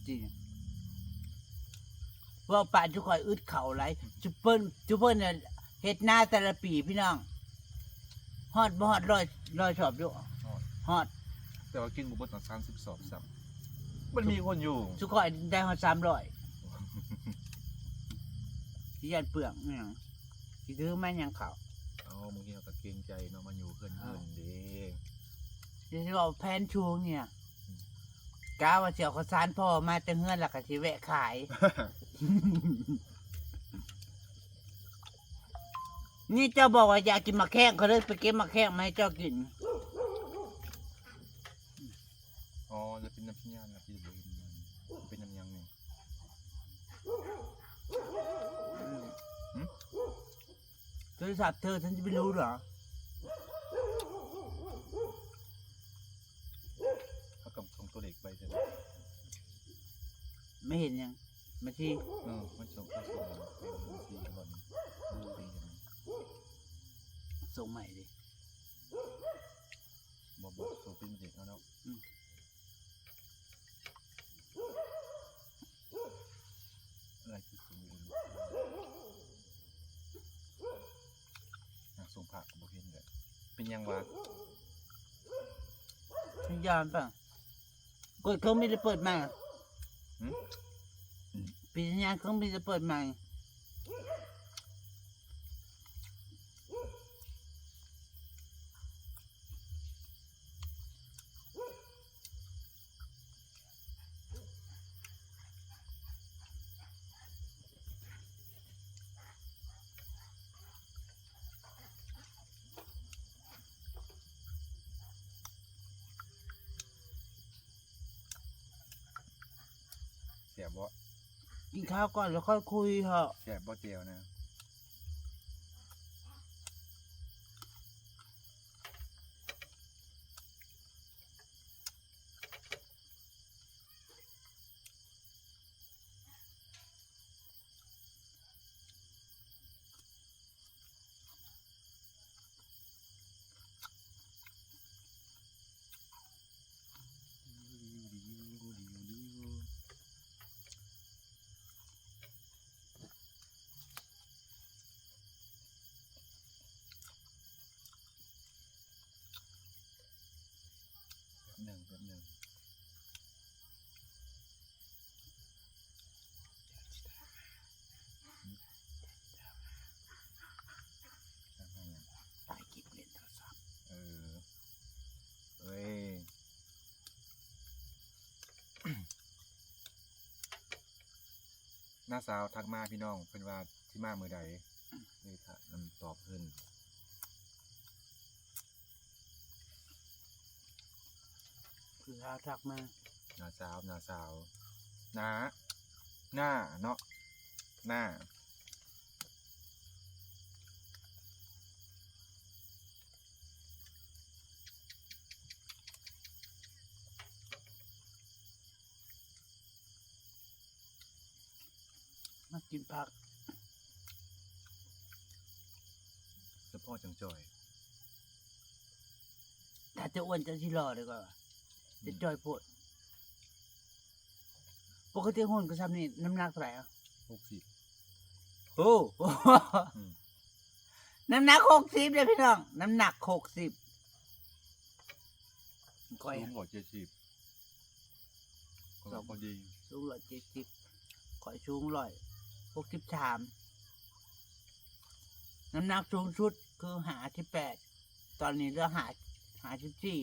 ຈິງໆ ເວົ້າປານຈຸຂ້ອຍອຶດເຂົ້າຫຼາຍ ຈຸເພິ່ນ ຈຸເພິ່ນນະ ເຮັດນາແຕ່ລະປີພີ່ນ້ອງ ຮອດບໍ່ຮອດຮ້ອຍ ຮ້ອຍສອບຢູ່? ຮອດ ຮອດ ແຕ່ວ່າກິນບໍ່ເບິດຕັ້ງສາມສິບສອບຊ້ຳ ມັນມີຄົນຢູ່ ຊຸຂ້ອຍໄດ້ຮອດສາມຮ້ອຍ ຊິຢ້ານເປືອງອີຫຍັງ ຊິຖືມາຫຍັງເຂົ້າ ເອົາ ບາງທີເຮົາກໍເກງໃຈເນາະ ມາຢູ່ເຮືອນເພິ່ນເດ້ ຊິເວົ້າແຜນສູງນີ້ນະ ອືມ ກະວ່າຊິເອົາເຂົ້າສານພໍມາແຕ່ເຮືອນ ແລ້ວກໍຊິແວະຂາຍ ນີ້ເຈົ້າບອກວ່າຢາກກິນໝາກແຂ້ງ ຂ້ອຍເລີຍໄປເກັບໝາກແຂ້ງມາໃຫ້ເຈົ້າກິນ. ອໍ ແລ້ວເປັນນ້ຳພະຍານະ ທີ່ບໍ່ເຫັນມັນ ເປັນນ້ຳຫຍັງນີ້? ຫື? ໂທລະສັບເທີ ສັນຈະໄປຮູ້ເດ? ເຂົາກໍສົ່ງຕົວເລກໄປເທື່ອ ມາເຮັດຫຍັງ? ມາຊີ້? ເອີ ມັນສົ່ງ ເຂົາສົ່ງໄປມາຊີ້ກ່ອນ ສົ່ງໃໝ່ເດ້ ບໍ່ ບໍ່ ສົ່ງເປັນເດັກເຮົາເນາະ ອືມ ອາ ສົ່ງພະກໍບໍ່ເຫັນເລີຍ ເປັນຫຍັງວະ? ສັນຍານປະ? ກົດເຄື່ອງບິນແລ້ວເປີດໃໝ່ ຫື? ປິດສັນຍານເຄື່ອງບິນແລ້ວເປີດໃໝ່. ແຊບບໍ່? ກິນຂ້າວກ່ອນແລ້ວຄ່ອຍຄຸຍເຖາະ. ແຊບບໍ່ແຈ່ວນະ? ແປັບໜຶ່ງ ແປັບໜຶ່ງ. ຖ່າຍຄລິບເລ່ນໂທລະສັບ. ເອີ ເອີຍ ນ້າສາວທັກມາພີ່ນ້ອງ ເພິ່ນວ່າຊິມາມື້ໃດ ເລີຍຖ້ານຳຕອບເພິ່ນ. ຄືລາວທັກມາ ນ້າສາວ ນ້າສາວ ນ້າ ນ້າເນາະ ນ້າ. ມັກກິນຜັກ ສະເພາະຈັ່ງຈ່ອຍ. ຖ້າຈະອ້ວນ ເຈົ້າຊິຫຼໍ່ດີກວ່າ ອືມ ຈະຈ່ອຍໂພດ. ປົກກະຕິຫຸ່ນກໍຊ່ຳນີ້ ນ້ຳໜັກເທົ່າໃດອະ? ຫົກສິບ. ໂອ້ ອືມ ນ້ຳໜັກຫົກສິບເດ້ພີ່ນ້ອງ ນ້ຳໜັກຫົກສິບ. ຂ້ອຍສູງຮ້ອຍເຈັດສິບ ຂ້ອຍພໍດີ ສູງຮ້ອຍເຈັດສິບ ຂ້ອຍສູງຮ້ອຍຫົກສິບສາມ. ນ້ຳໜັກສູງສຸດຄືຫ້າສິບແປດ ຕອນນີ້ເຫຼືອຫ້າ ຫ້າສິບສີ່.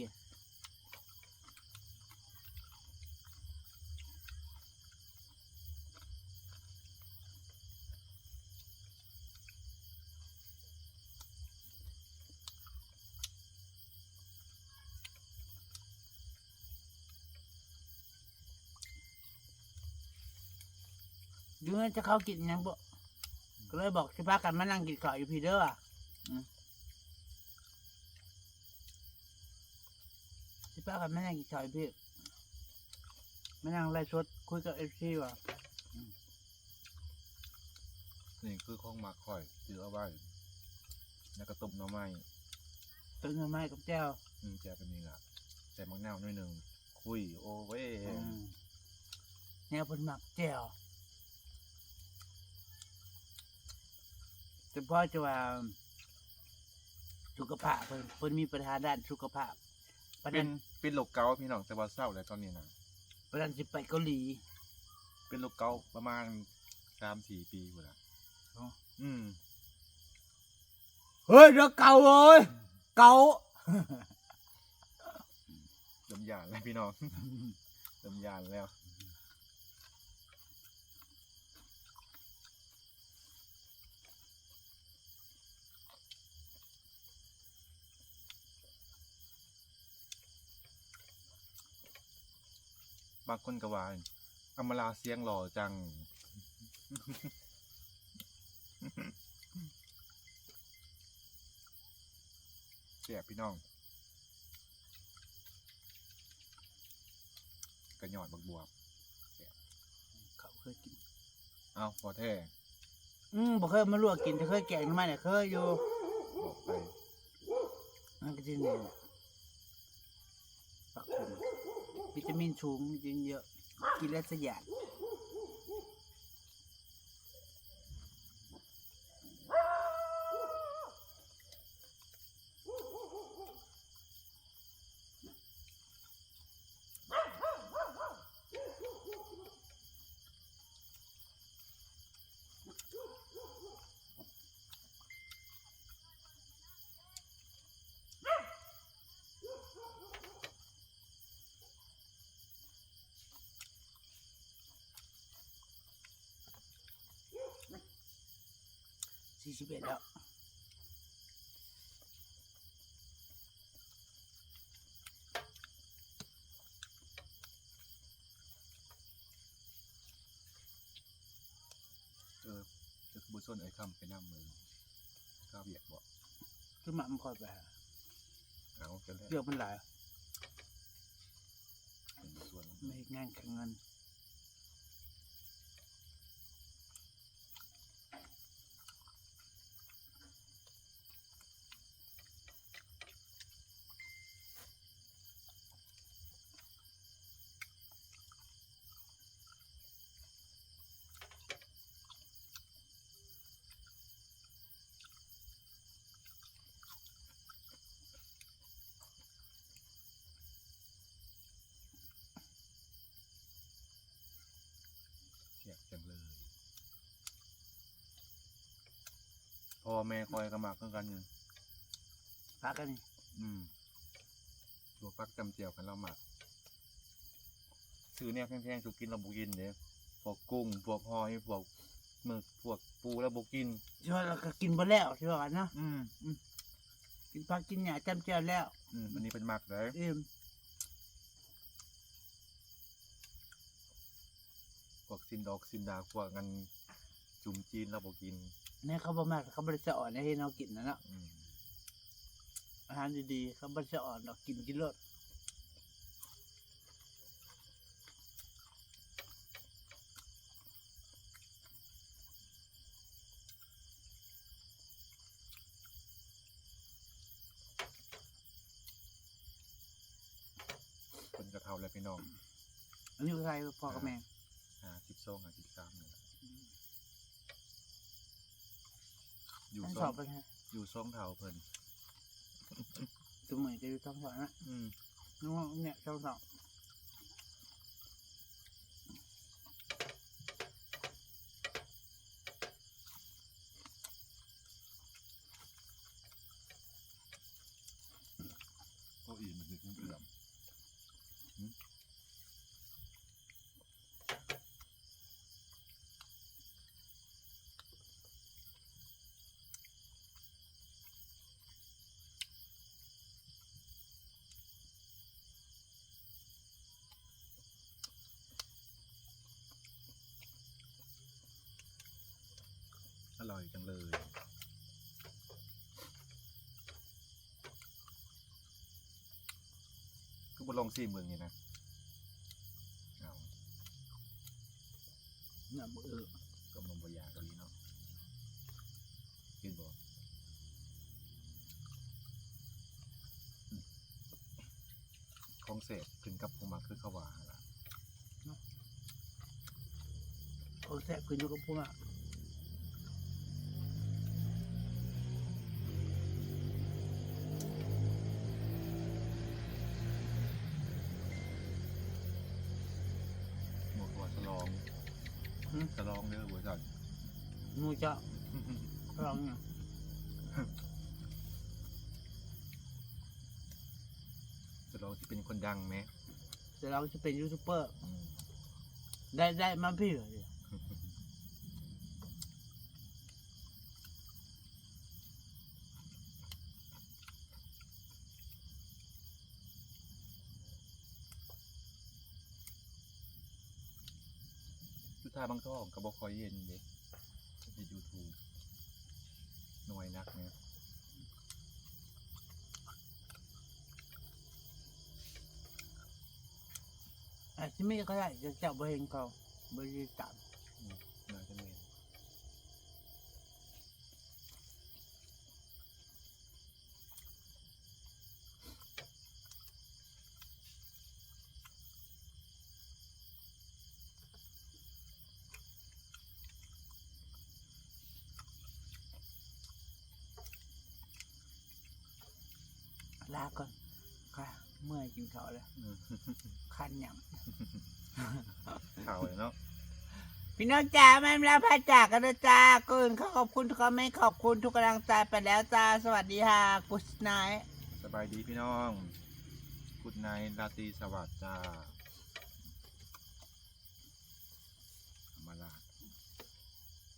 ຢູ່ເຮືອນຈະເຂົ້າກິນຫຍັງບໍ່? ກໍເລີຍບອກຊິພາກັນມານັ່ງກິນເຂົ້າຢູ່ພີ້ເດີ ອືມ ຊິພາກັນມານັ່ງກິນເຂົ້າຢູ່ພີ້ ມານັ່ງໄລຟ໌ສົດຄຸຍກັບເອັຟຊີວ່າ ອືມ ນີ້ຄືຂອງມັກຂ້ອຍ ຊື້ເອົາໄວ້ ແລ້ວກໍຕົ້ມໜໍ່ໄມ້ ຕົ້ມໜໍ່ໄມ້ກັບແຈ່ວ ອືມ ແຈ່ວກໍມີລະ ໃສ່ໝາກນາວໜ້ອຍໜຶ່ງ ຄຸຍ ໂອ້ເວຍ ອືມ ແນວເພິ່ນມັກແຈ່ວ ແຕ່ພໍຈະວ່າ ສຸຂະພາບເພິ່ນ ເພິ່ນມີບັນຫາດ້ານສຸຂະພາບ ປານ ເປັນ ນັ້ນ ເປັນໂລກເກົາພີ່ນ້ອງ ແຕ່ວ່າເຊົາແລ້ວຕອນນີ້ນະ ປານນັ້ນຊິໄປເກົາຫຼີ ເປັນໂລກເກົາປະມານສາມສີ່ປີພຸ້ນລະ ອໍ ອືມ ເຮີ້ຍ ເດີເກົາເອີຍ ເກົາ ເລີ່ມຢ້ານແລ້ວພີ່ນ້ອງ ເລີ່ມຢ້ານແລ້ວ. ບາງຄົນກໍວ່າ ອຳມາລາສຽງຫຼໍ່ຈັງ ແຊບພີ່ນ້ອງ ກະຍອດບັກບວບ ແຊບ ເຂົາເຄີຍກິນ ເອົ້າ ບໍ່ແທ້ ອືມ ບໍ່ເຄີຍມາລວກກິນ ແຕ່ເຄີຍແກງໜໍ່ໄມ້ນະ ເຄີຍຢູ່ ບອກໄປ ມັນກໍຊິແນ່ນ ຜັກຂມ ວິຕາມິນສູງ ກິນເຍາະ ກິນແລ້ວສະຫຍາດ. ສີ່ສິບເອັດແລ້ວ ເອີ ເຈົ້າຄືບໍ່ຊວນອ້າຍຄຳໄປນຳມື້ ຄາວຽກບໍ? ຄືໝາກມັນຄ່ອຍໄປຫາ ເອົາ ຈັ່ງໃດ ວຽກມັນຫຼາຍ ເປັນບໍ່ຊວນ ມາເຮັດງານຫາເງິນ. ແຊບຈັງເລີຍ ພໍ່ແມ່ຂ້ອຍກໍມັກຄືກັນນີ້ ຜັກອັນນີ້ ອືມ ລວກຜັກຈ້ຳແຈ່ວກັນລາວມັກ ຊື້ແນວແພງໆສູ່ກິນລາວບໍ່ກິນເດ້ ພວກກຸ້ງ ພວກຫອຍ ພວກໝຶກ ພວກປູລາວບໍ່ກິນ ຊິວ່າລາວກໍກິນບໍ່ແລ້ວ ຊິວ່າກັນເນາະ ອືມ ອືມ ກິນຜັກກິນຫຍ້າຈ້ຳແຈ່ວແລ້ວ ອືມ ອັນນີ້ເພິ່ນມັກເດ້ ອີ່ມ. ພວກຊີ້ນດອກຊີ້ນດາ ພວກອັນຈຸ່ມຈີນລາວບໍ່ກິນ ແມ່ນເຂົາບໍ່ມັກ ເຂົາບໍ່ໄດ້ສະອອນໃຫ້ເຮົາກິນນະເນາະ ອືມ ອາຫານດີໆ ເຂົາບໍ່ສະອອນດອກ ກິນ ກິນໂລດ. ເພິ່ນກໍເຖົ້າແລ້ວພີ່ນ້ອງ ອາຍຸເທົ່າໃດພໍ່ກັບແມ່? ຫ້າສິບສອງ ຫ້າສິບສາມນີ້ແຫຼະ ອືມ ຢູ່ ມັນ ສອງ ສອບເປັນໄງ? ຢູ່ສອງເຖົ້າເພິ່ນ ຊຸມື້ນີ້ກໍຢູ່ສອງເຖົ້ານະ ອືມ ນ້ອງເນຍສອງເຖົ້າ ໂອ້ ອີ່ມ ມັນຄືເຄື່ອງດຳ ຫື? ອະລ່ອຍຈັງເລີຍ ຄືບໍ່ລອງຊີມເບິ່ງນີ້ນະ ເອົາ ນ້ຳບໍ່ເອີ ກໍມັນບໍ່ຢາກອີ່ຫຼີເນາະ. ເຫັນບໍ່? ອືມ ຂອງແຊບຂຶ້ນກັບຜູ້ມັກ ຄືເຂົາວ່າຫັ້ນລະ. ຂອງແຊບຂຶ້ນຢູ່ກັບຜູ້ມັກ. ໝົດວ່າສະຫຼອງ. ຫືມ? ສະຫຼອງເດີ ບໍ່ຊັ້ນ ໝູ່ເຈົ້າ ສະຫຼອງຫຍັງ? ສະຫຼອງຊິເປັນຄົນດັງແມ. ແຕ່ລາວຊິເປັນຢູທູບເປີ ອືມ ໄດ້ ໄດ້ມາພີ້ ຢູ່ທ່າບາງທອງກໍບໍ່ຄ່ອຍເຫັນເດ້ ເຮັດຢູທູບ ໜ້ອຍນັກແມ່. ອາດຊິມີກໍໄດ້ ແຕ່ເຈົ້າບໍ່ເຫັນເຂົາ ບໍ່ໄດ້ຕິດຕາມ. ອືມ ໜ້າຈະແມ່ນ. ລາກ່ອນ ຂ້າເມື່ອຍກິນເຂົ້າແລ້ວ ອືມ ຄັນຫຍັງ ເຂົ້າແລ້ວເນາະ. ພີ່ນ້ອງຈ໋າ ແມ່ນລາພາຈາກກັນເດີຈ້າ ກ່ອນອື່ນຂໍຂອບຄຸນທຸກຄອມເມັນ ຂອບຄຸນທຸກກຳລັງໃຈໄປແລ້ວຈ້າ ສະຫວັດດີຄ່ະ Good night ສະບາຍດີພີ່ນ້ອງ Good night ລາຕີສະຫວັດຈ້າ.